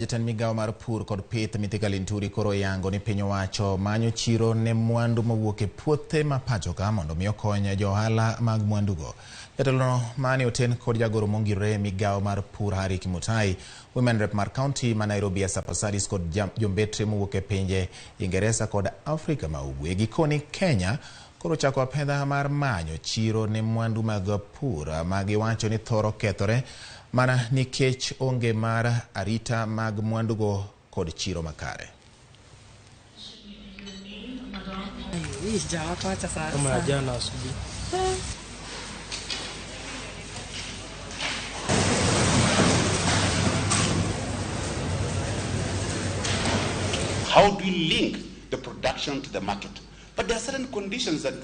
Jatend migao mar pur kod pith Mithika Linturi koro oyango ni piny owacho manyo chiro ne mwandu mowuok e puothe ma pachoka mondo mi okony jo ohala mag mwandugo. Jatelono mane oten kod jagoro mongirore e migao mar pur Harry Kimutai, Women Rep mar kaunti ma Nairobi Esther Passaris kod jombetre mowuok e pinje Ingeresa kod Afrika ma Ugwe. Gikoni Kenya koro ochako apedha mar manyo chiro ne mwandu mag pur ma giwacho ni thoro kethore mana nikech onge mar arita mag mwandugo kod chiro makare. Kama jana asubuhi. How do we link the production to the market? But there are certain conditions that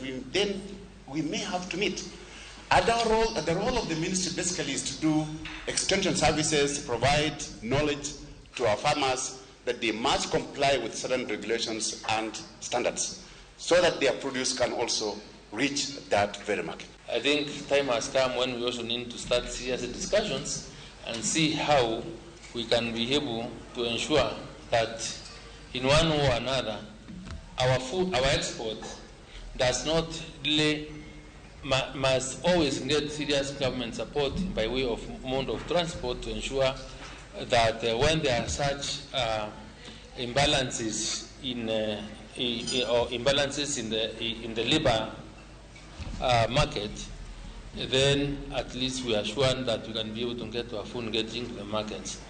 we may have to meet. And the role of the ministry basically is to do extension services, to provide knowledge to our farmers that they must comply with certain regulations and standards so that their produce can also reach that very market. I think time has come when we also need to start serious discussions and see how we can be able to ensure that in one way or another, our food, our export does not really must always get serious government support by way of mode of transport to ensure that when there are such imbalances in or imbalances in the labor market, then at least we are sure that we can be able to get our food getting to the markets.